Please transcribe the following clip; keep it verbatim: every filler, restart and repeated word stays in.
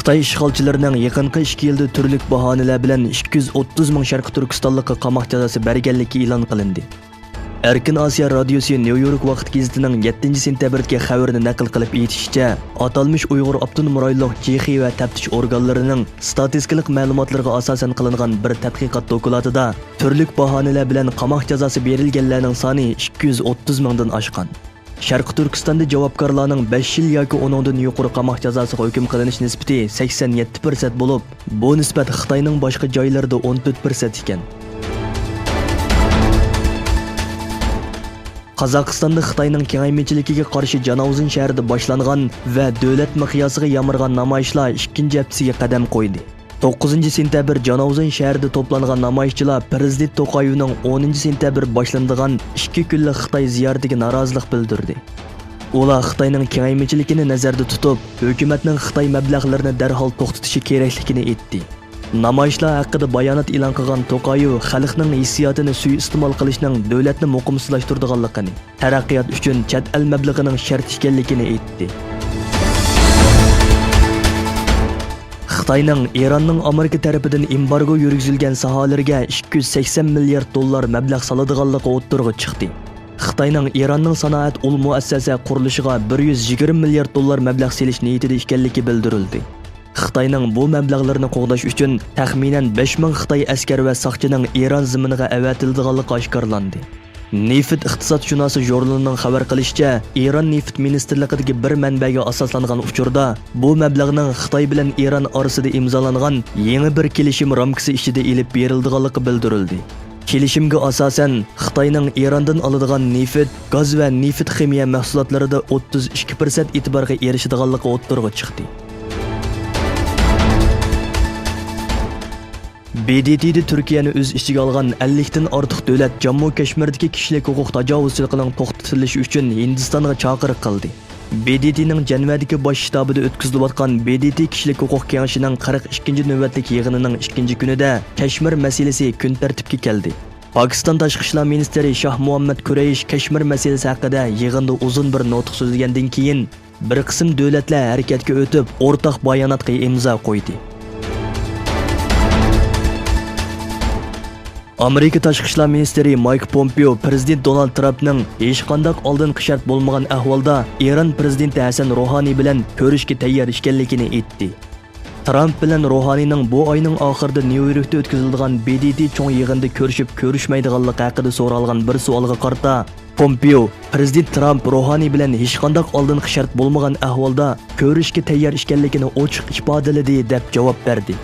خىتاي ئىشغالچىلىرىنىڭ يېقىنقى ئىككى يىلدا تۈرلۈك باھانىلەر بىلەن ئىككى يۈز ئوتتۇز مىڭ شەرقىي تۈركىستانلىققا قاماق جازاسى بەرگەنلىكى ئېلان قىلىندى. ئەركىن ئاسىيا رادىيوسى نيۇ يورك ۋاقىت گېزىتىنىڭ يەتتىنچى سېنتەبىردىكى خەۋىرىنى نەقىل قىلىپ ئېيتىشىچە، ئاتالمىش ئۇيغۇر ئاپتونوم رايونلۇق جېخې ۋە تەپتىش ئورگانلىرىنىڭ ستاتىستىكىلىق مەلۇماتلىرىغا ئاساسەن قىلىنغان بىر تەتقىقات دوكلاتىدا تۈرلۈك باھانىلەر بىلەن قاماق جازاسى بېرىلگەنلەرنىڭ سانى ئىككى يۈز ئوتتۇز مىڭدىن ئاشقان. شەرقىي تۈركىستاندا جاۋابكارلارنىڭ بەش يىل ياكى ئۇنىڭدىن يۇقىرى قاماق جازاسىغا ھۆكۈم قىلىنىش نىسبىتى سەكسەن يەتتە پىرسەنت بولۇپ، بۇ نىسبەت خىتاينىڭ باشقا جايلىرىدا ئون تۆت پىرسەنت ئىكەن. قازاقىستاندا خىتاينىڭ كېڭەيمىچىلىكىگە قارشى جاناۋزىن شەھىرىدە باشلانغان ۋە دۆلەت مىقياسىغا يامرىغان نامايىشلار ئىككىنچى ھەپتىسىگە قەدەم قويدى. توققۇزىنچى سېنتەبىر جاناۋزىن شەھىرىدە توپلانغان نامايىشچىلار پىرېزىدېنت توقايېۋنىڭ ئونىنچى سېنتەبىر باشلىنىدىغان ئىككى كۈنلۈك خىتاي زىيارىتىگە نارازىلىق بىلدۈردى. ئۇلار خىتاينىڭ كېڭەيمىچىلىكىنى نەزەردە تۇتۇپ، ھۆكۈمەتنىڭ خىتاي مەبلەغلىرىنى دەرھال توختىتىشى كېرەكلىكىنى ئېيتتى. نامايىشلار ھەققىدە بايانات ئېلان قىلغان توقايېۋ خەلقنىڭ ھېسسىياتىنى سۇيىئىستېمال قىلىشنىڭ دۆلەتنى مۇقىمسىزلاشتۇرىدىغانلىقىنى، تەرەققىيات ئۈچۈن چەت ئەل مەبلىغىنىڭ شەرت ئىكەنلىكىنى ئېيتتى. خىتاينىڭ ئىراننىڭ ئامېرىكا تەرىپىدىن ئېمبارگو يۈرگۈزۈلگەن ساھەلىرىگە ئىككى يۈز سەكسەن مىليارد دوللار مەبلەغ سالىدىغانلىقى ئوتتۇرىغا چىقتى. خىتاينىڭ ئىراننىڭ سانائەت ئۇل مۇئەسسەسە قۇرۇلۇشىغا بىر يۈز يىگىرمە مىليارد دوللار مەبلەغ سېلىش نىيىتىدە ئىكەنلىكى بىلدۈرۈلدى. خىتاينىڭ بۇ مەبلەغلىرىنى قوغداش ئۈچۈن تەخمىنەن بەش مىڭ خىتاي ئەسكەر ۋە ساقچىنىڭ ئىران زېمىنىغا ئەۋەتىلىدىغانلىقى ئاشكارىلاندى. نېفىت ئىقتىسادشۇناسى ژۇرنىلىنىڭ خەۋەر قىلىشىچە، ئىران نېفىت مىنىستىرلىقىدىكى بىر مەنبەگە ئاساسلانغان ئۇچۇردا، بۇ مەبلەغنىڭ خىتاي بىلەن ئىران ئارىسىدا ئىمزالانغان يېڭى بىر كېلىشىم رامكىسى ئىچىدە ئېلىپ بېرىلىدىغانلىقى بىلدۈرۈلدى. كېلىشىمگە ئاساسەن، خىتاينىڭ ئىراندىن ئالىدىغان نېفىت، گاز ۋە نېفىت خىمىيە مەھسۇلاتلىرىدا ئوتتۇز ئىككى پىرسەنت ئېتىبارغا ئېرىشىدىغانلىقى ئوتتۇرىغا چىقتى. ب د ت دە تۈركىيەنى ئۆز ئىچىگە ئالغان ئەللىكتىن ئارتۇق دۆلەت جاممۇ كەشمىردىكى كىشىلىك ھوقۇق تاجاۋۇزچىلىقىنىڭ توختىتىلىشى ئۈچۈن ھىندىستانغا چاقىرىق قىلدى. ب د ت نىڭ جەنۋەدىكى باش شتابىدا ئۆتكۈزۈلۈۋاتقان ب د ت كىشىلىك ھوقۇق كېڭىشىنىڭ قىرىق ئىككىنچى نۆۋەتلىك يىغىنىنىڭ ئىككىنچى كۈنىدە كەشمىر مەسىلىسى كۈن تەرتىپكە كەلدى. پاكىستان تاشقى ئىشلار مىنىستىرى شاھ مۇھەممەد كۇرەيش كەشمىر مەسىلىسى ھەققىدە يىغىندا ئۇزۇن بىر نۇتۇق سۆزلىگەندىن كېيىن، بىر قىسىم دۆلەتلەر ھەرىكەتكە ئۆتۈپ، ئورتاق باياناتقا ئىمزا قويدى. ئامېرىكا تاشقى ئىشلار مىنىستىرى مايك پومپېئو پىرېزىدېنت دونالد ترامپنىڭ ھېچقانداق ئالدىنقى شەرت بولمىغان ئەھۋالدا ئىران پىرېزىدېنتى ھەسەن روھانىي بىلەن كۆرۈشۈشكە تەييار ئىكەنلىكىنى ئېيتتى. ترامپ بىلەن روھانىينىڭ بۇ ئاينىڭ ئاخىرىدا نيۇ يوركتا ئۆتكۈزۈلىدىغان ب د ت چوڭ يىغىنىدا كۆرۈشۈپ كۆرۈشمەيدىغانلىقى ھەققىدە سورالغان بىر سوئالغا قارىتا، پومپېئو، پىرېزىدېنت ترامپ روھانىي بىلەن ھېچقانداق ئالدىنقى شەرت بولمىغان ئەھۋالدا كۆرۈشۈشكە تەييار ئىكەنلىكىنى ئوچۇق ئىپادىلىدى، دەپ جاۋاب بەردى.